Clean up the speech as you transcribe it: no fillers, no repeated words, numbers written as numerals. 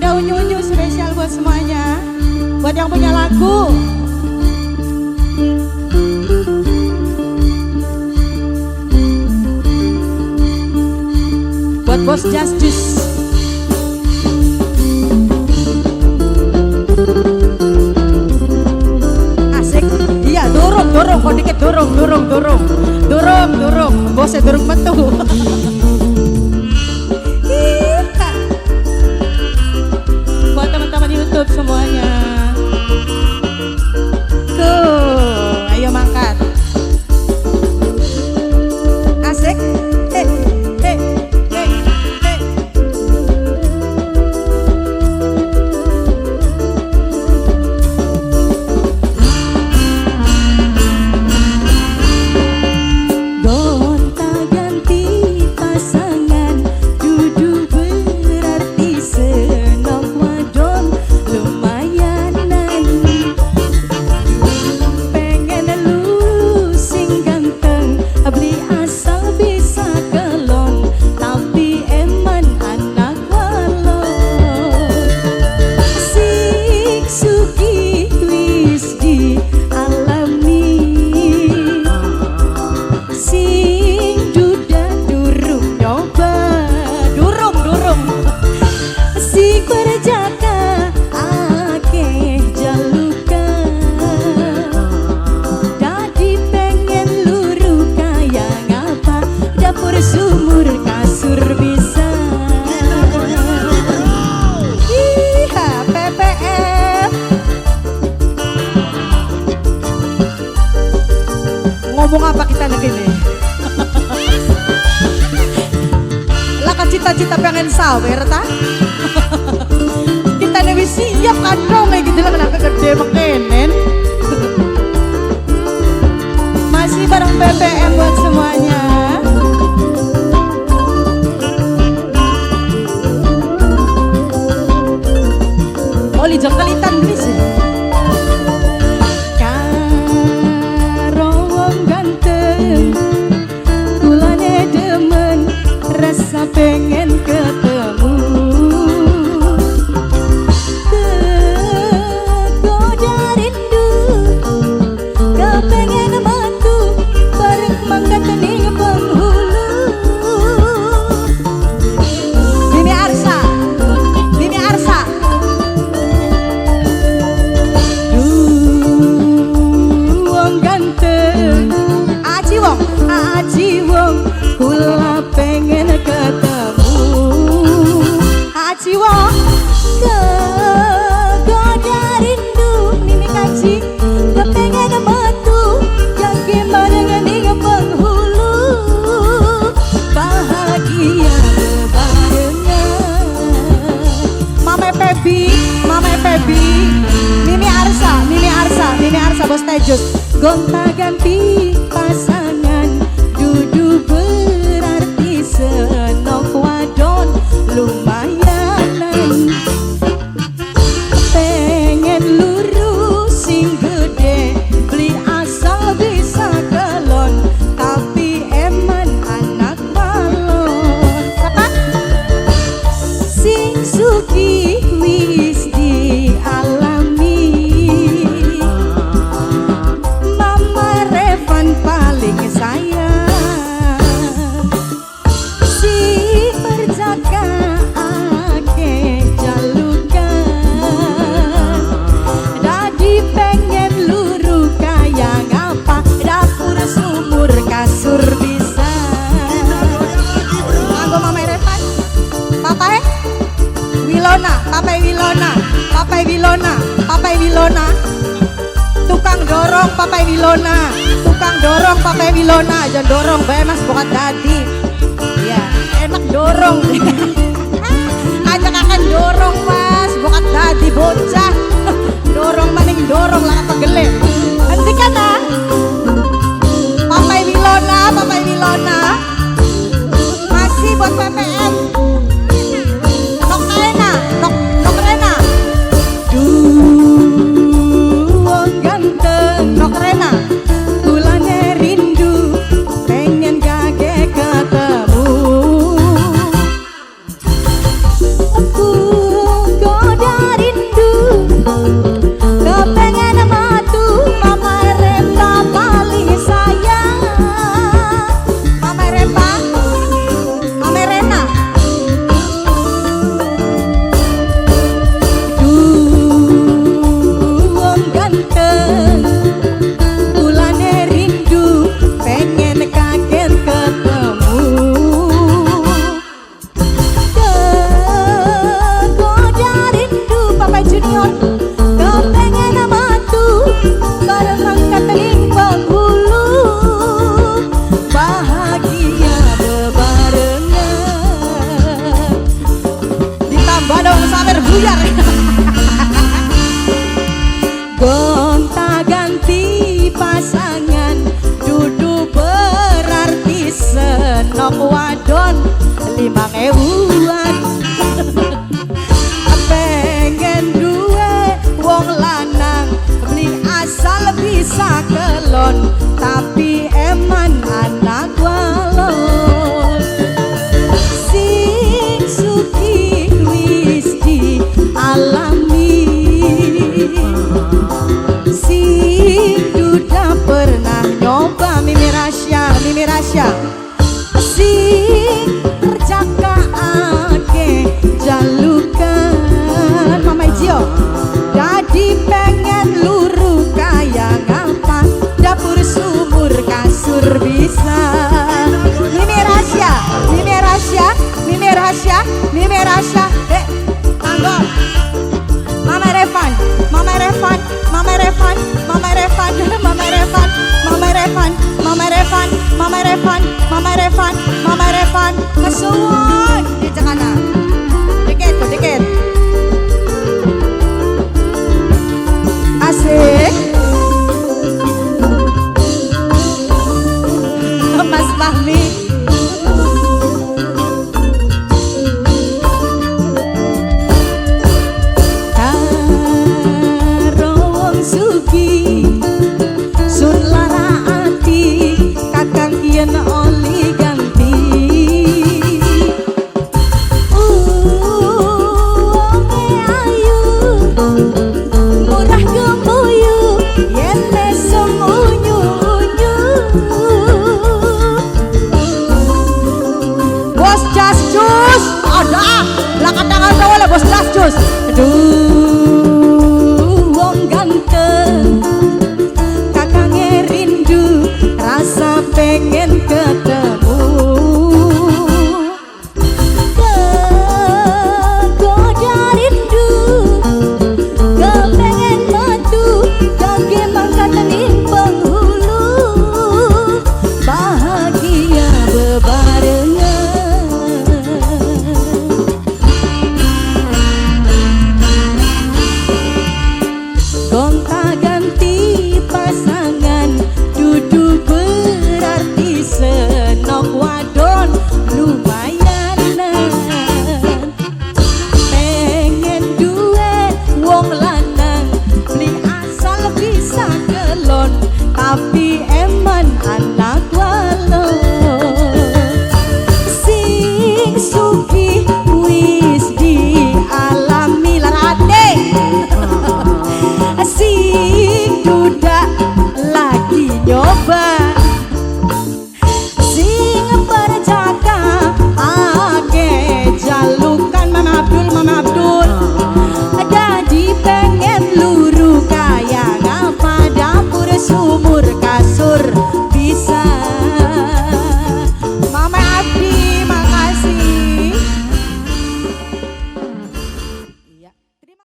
Ada unyu-unyu spesial buat semuanya. Buat yang punya lagu. Buat bos Justice. Asik. Iya, durung, durung, kok dikit durung, durung, durung. Durung, durung. Bosnya durung metu. Buat teman-teman YouTube semuanya. Tuh, ayo mangkat. Asik. Hey, hey, hey, hey. Gonta-ganti pasangan dudu berarti senok wadon lumayanan. Pengen lu sing ganteng beli asal bisa kelon tapi eman anak walon. Sing sugih wis dialami, sing duda durung nyoba, Durung, durung. sing berjaka akeh jalukan. Dadi pengen luru kaya ngapa, dapur sumur kasur bisa. Iya, PPM. Ngomong apa kita nek ini? Lah kan cita-cita pengen sawer ta? Kita nih wis siap kantong kayak gitu lah kenapa gede mekenen. Masih bareng PPM buat semuanya. Oli jengkelitan beli sih. Karo wong ganteng kulane demen rasa pengen ketemu. Kegoda rindu kepengen metu bareng mangkat ning penghulu. Mimi Arsa, Mimi Arsa. Duh, wong ganteng Aji wong, aji wong kula pengen ketemu. Aji wong. Kegoda rindu Mimi kaji kepengen metu kaki bareng ning penghulu. Bahagia bebarengan. Mame Pebi, Mame Pebi, Mimi Arsa, Mimi Arsa, Mimi Arsa bos Tejus. Gonta-ganti pasangan dudu berarti senok wadon lumayanan. Pengen luru sing gede beli asal bisa kelon tapi eman anak balon. Siapa? Sing sugih wis dialami, Mama Revan paling sayang. Si perjaka akeh jalukan. Dadi pengen luru kaya ngapa, dapur sumur kasur bisa. Anggo Mame Revan. Papae Wilona, Papae Wilona, Papae Wilona, Papae Wilona. Tukang dorong Papae Wilona, tukang dorong Papae Wilona, aja dorong bae Mas bukan dadi. Ya, enak dorong. Ajak akan dorong Mas, bukan dadi bocah. Dorong maning dorong lah pegele. Hentikan ah. Papae Wilona, Papae Wilona. Masih buat PPM. Nok Rena, Nok Nok Rena, Duh, wong ganteng Nok Rena. kulane rindu pengen gage ketemu. Aku Tangan cowok lah bos das jus. Duh.